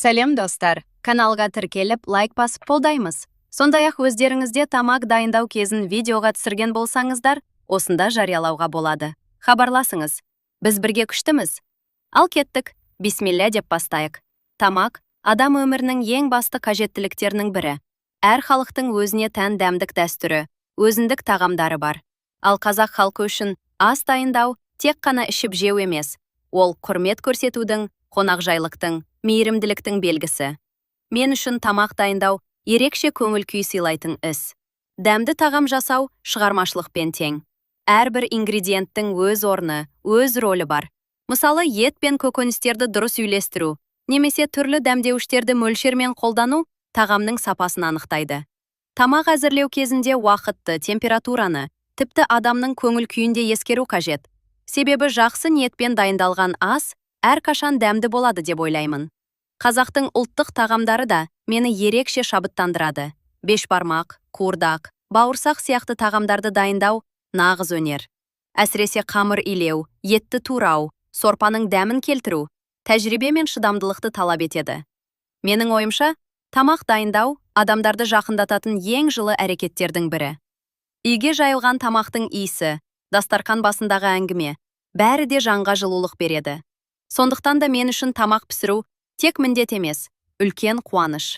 Сәлем, достар! Каналға тіркеліп, лайк басып қолдаймыз. Сондай-ақ өздеріңізде тамақ дайындау кезін видеоға түсірген болсаңыздар, осында жариялауға болады. Хабарласыңыз. Біз бірге күштіміз. Ал кеттік. Бисмилля деп бастайық. Тамақ адам өмірінің ең басты қажеттіліктерінің бірі. Әр халықтың өзіне тән дәмдік дәстүрі, өзіндік тағамдары бар. Ал қазақ халқы үшін ас дайындау тек қана ішіп жеу емес. Ол құрмет көрсетудің, қонақжайлықтың, мейірімділіктің белгісі. Мен үшін тамақ дайындау ерекше көңіл күй сыйлайтын іс. Дәмді тағам жасау шығармашылықпен тең. Әрбір ингредиенттің өз орны, өз рөлі бар. Мысалы, ет пен көкөністерді дұрыс үйлестіру немесе түрлі дәмдеуіштерді мөлшермен қолдану тағамның сапасын анықтайды. Тамақ әзірлеу кезінде уақытты, температураны, тіпті адамның көңіл күйін де ескеру қажет. Себебі жақсы ниетпен дайындалған ас әрқашан дәмді болады деп ойлаймын. Қазақтың ұлттық тағамдары да мені ерекше шабыттандырады. Бешбармақ, қуырдақ, бауырсақ сияқты тағамдарды дайындау нағыз өнер. Әсіресе қамыр илеу, етті турау, сорпаның дәмін келтіру тәжірибе мен шыдамдылықты талап етеді. Менің ойымша, тамақ дайындау адамдарды жақындататын ең жылы әрекеттердің бірі. Үйге жайылған тамақтың иісі, дастарқан басындағы әңгіме, бәрі де жанға жылулық береді. Сондықтан да мен үшін тамақ пісіру тек міндет емес, үлкен қуаныш.